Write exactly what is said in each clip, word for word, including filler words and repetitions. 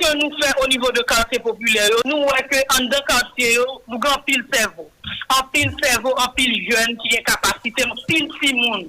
Sa nou fè o nivo de katye popilè yo, nou wè ke anndan katye yo, nou gen anpil sèvo. Anpil sèvo, anpil jèn ki gen kapasite, anpil timoun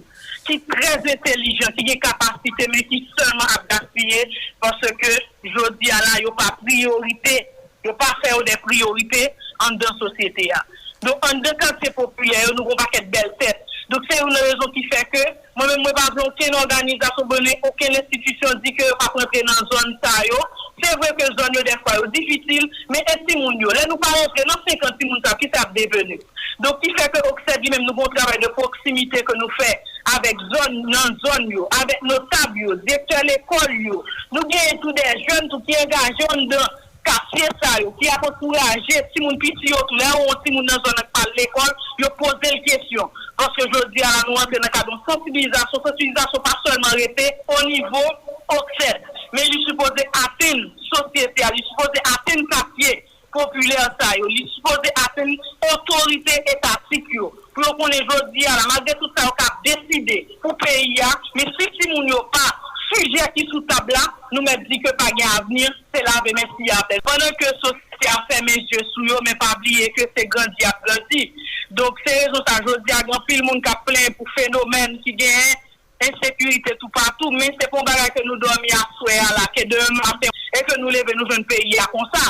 ki trè entèlijan, ki gen kapasite, men ki sèlman ap gaspiye paske jodi a la, yo pa priyorite, yo pa fè yo de priyorite anndan sosyete a. Donk, anndan katye popilè yo, nou gen yon pakèt bèl tèt. Donk, se youn nan rezon ki fè ke mwen menm, mwen pa vle okenn òganizasyon, mwen, okenn enstitisyon di ke yo p ap rantre nan zòn sa yo. Se vre ke zòn yo, dèfwa, yo difisil, men e timoun yo? Lè nou pa rantre nan senkant timoun sa yo, ki sa ap deveni? Donk, ki fè ke Oksèd li menm, nou gen yon travay de pwoksimite ke nou fè avèk zòn, nan zòn yo, avèk notab yo, direktè lekòl yo. Nou genyen tou de jèn tou ki angaje anndan katye sa yo, ki ap ankouraje timoun piti yo tou. Lè ou wè yon timoun nan zòn nan ki pa al lekòl, yo poze l kesyon. Paske jodi a la, nou antre nan kad yon sansibilizasyon. Sansibilizasyon pa sèlman rete o nivo Oksèd, men li sipoze atenn sosyete a, li sipoze atenn katye popilè sa yo, li sipoze atenn otorite etatik yo, pou yo konnen jodi a la, malgre tout sa yo ka deside pou peyi a, men si timoun yo pa sijè ki sou tab la, nou mèt di ke pa gen avni, se lave men si atè. Pandan ke sosyete a fèmen je sou yo, men pa bliye ke se grandi y ap grandi. Donk, se rezon sa, jodi a, gen anpil moun k ap plenyen pou fenomèn ki genyen ensekirite toupatou, men se pa yon bagay ke nou dòmi aswè a la, ke demen maten, e ke nou leve, nou jwenn peyi a konsa.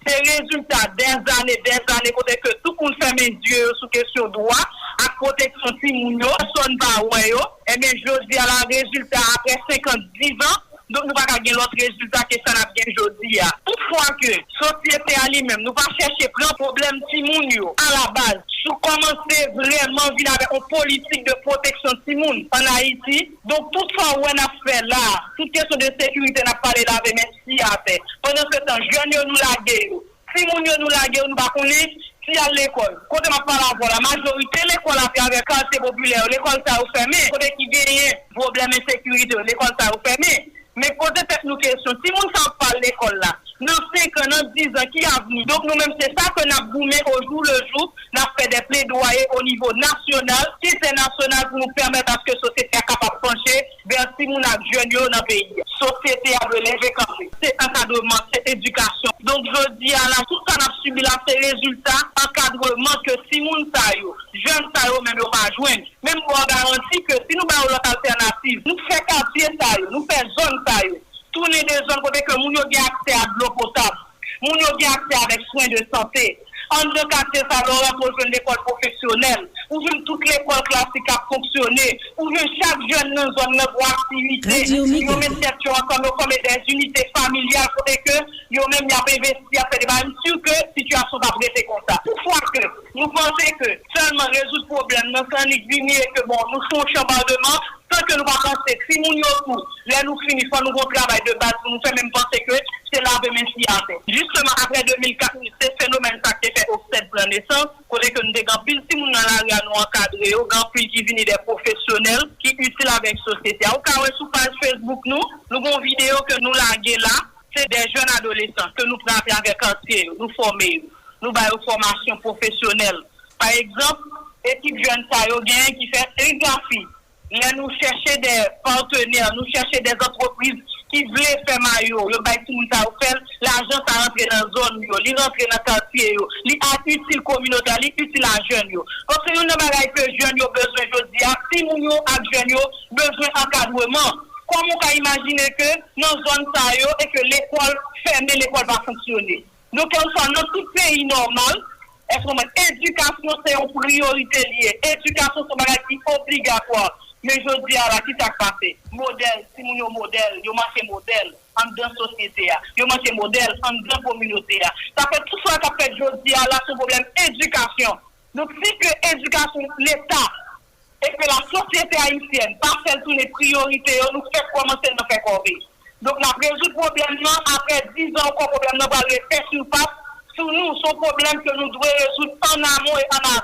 Se rezilta dèzane, dèzane kote ke tout moun fèmen zye yo sou kesyon dwa ak pwoteksyon timoun yo, pèsòn pa wè yo. Ebyen, jodi a la, rezilta apre senkant, diz an, donk nou pa ka gen lòt rezilta ke sa n ap gen jodi a. Toutfwa ke sosyete a li menm, nou pa chèche pran pwoblèm timoun yo alabaz, sou kòmanse vrèman vin avèk yon politik de pwoteksyon timoun ann Ayiti. Donk, tout sa w wè n ap fè la, tout kesyon de sekirite n ap pale lave men si atè. Pandan se tan, jèn yo nou lage yo. Timoun yo nou lage yo, nou pa konnen si y al lekòl. Kote m ap pale avè w la, majorite lekòl atravè katye popilè yo, lekòl sa yo fèmen, kote ki genyen pwoblèm ensekirite yo, lekòl sa yo fèmen. Men poze tèt nou kesyon, timoun sa yo k pa al lekòl la, nan senk an, nan diz an, ki avni? Donk nou menm se sa ke n ap goumen au jour le jour, n ap fè de pledwaye o nivo nasyonal, entènasyonal pou nou pèmèt aske sosyete a kapab panche vè timoun ak jèn yo nan peyi a. Sosyete a dwe leve kanpe. Se ankadreman, se edikasyon. Donk jodi a la, tout sa n ap sibi la, se rezilta ankadreman ke timoun sa yo, jèn sa yo menm yo pa jwenn. Men m ba w garanti ke si nou ba yo lòt altènativ, nou fè katye sa yo, nou fè zòn sa yo tounen de zòn kote ke moun yo gen aksè a dlo potab, moun yo gen aksè avèk swen de sante. Anndan katye sa, lè w rantre, w jwenn lekòl pwofesyonèl, ou jwenn tout lekòl klasik k ap fonksyone, ou jwenn chak jèn nan zòn nan gen aktivite, yo met tèt yo ansanm, yo fòme de zinite familyal kote ke yo menm y ap envesti, y ap fè de bagay. M si ke sitiyasyon p ap rete konsa. Toutfwa ke nou panse ke sèlman rezoud pwoblèm nan, se annik vini e ke, bon, nou se yon chanbòdman, san ke nou pa panse timoun yo tou, lè nou fini, fò nou gen yon travay de baz pou nou fè, men m panse ke se lave men si atè. Jisteman, apre de mil kat, se fenomèn sa k te fè Oksèd pran nesans, kote ke nou te gen anpil timoun nan lari a, nou ankadre yo, gen anpil ki vini de pwofesyonèl, ki itil avèk sosyete a. Ou ka wè sou paj Facebook nou, nou gen yon videyo ke nou lage la, se de jèn adolesan ke nou pran atravè katye yo, nou fòme yo, nou ba yo fòmasyon pwofesyonèl. Pa egzanp, ekip jèn sa yo genyen ki fè serigrafi. Lè nou chèche de patenè, nou chèche de antrepriz ki vle fè mayo, yo bay timoun sa yo fè l, lajan sa rantre nan zòn yo, li rantre nan katye yo, li a itil kominote a, li itil a jèn yo. Paske youn nan bagay ke jèn yo bezwen jodi a, timoun yo ak jèn yo bezwen ankadreman. Kòman w ka imajine ke nan zòn sa yo e ke lekòl fèmen, lekòl pa fonksyone? Donk, kèlkeswa nan tout peyi nòmal, èske w konprann? Edikasyon se yon priyorite li ye. Edikasyon se yon bagay ki obligatwa. Men jodi a la, ki sa k pase? Modèl, timoun yo modèl, yo manke modèl anndan sosyete a. Yo manke modèl anndan kominote a. Sa fè tout sa k ap fèt jodi a la, se yon pwoblèm edikasyon. Donk, si ke edikasyon Leta e ke la sosyete ayisyèn pa fè l tounen priyorite yo, nou fèk kòmanse nan fè kòve. Donk, n ap rezoud pwoblèm nan, apre diz an ankò, pwoblèm nan pral refè sifas sou nou. Se yon pwoblèm ke nou dwe rezoud an amon e an aval.